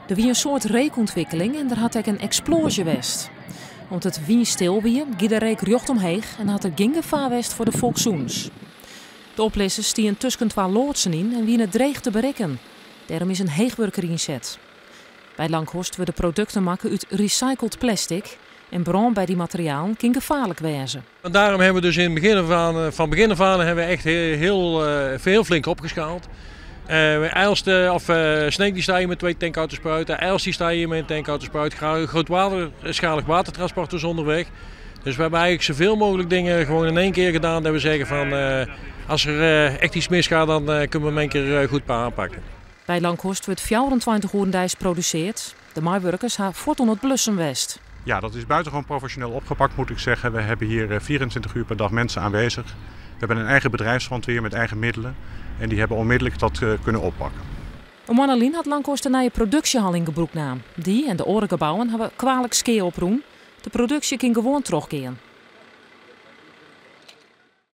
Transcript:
Der wie in soad reekûntwikkeling en der hat ek in eksploazje west. Om't it wynstil wie, gie de reek rjocht omheech en hat der gjin gefaar west foar de folkssûnens. De oplizzers stienen tusken twa loadsen yn en wiene dreech te berikken. Dêrom is in heechwurker ynset. By Lankhorst wurde produkten makke út recycled plastic en brân by dy materialen kin gefaarlik wêze. En daarom hebben we dus in het begin van, van begin af aan hebben we echt heel, heel, heel flink opgeschaald. IJlst, of Sneek die sta hier met twee tankauto's IJlst die sta hier met een tankauto spuit. Grootschalig watertransport is onderweg. Dus we hebben eigenlijk zoveel mogelijk dingen gewoon in één keer gedaan. Dat we zeggen van als er echt iets misgaat, dan kunnen we hem in één keer goed aanpakken. By Lankhorst wurdt 24 oeren deis produsearre. De meiwurkers ha fuort oan it blussen west. Ja, dat is buitengewoon professioneel opgepakt, moet ik zeggen. We hebben hier 24 uur per dag mensen aanwezig. We hebben een eigen bedrijfsbrandweer met eigen middelen. En die hebben onmiddellijk dat kunnen oppakken. In moanne lyn hat Lankhorst de nije produksjehal yn gebrûk naam. Dy en de oare gebouwen hawwe kwalik skea oprûn. De produksje kin gewoan trochgean.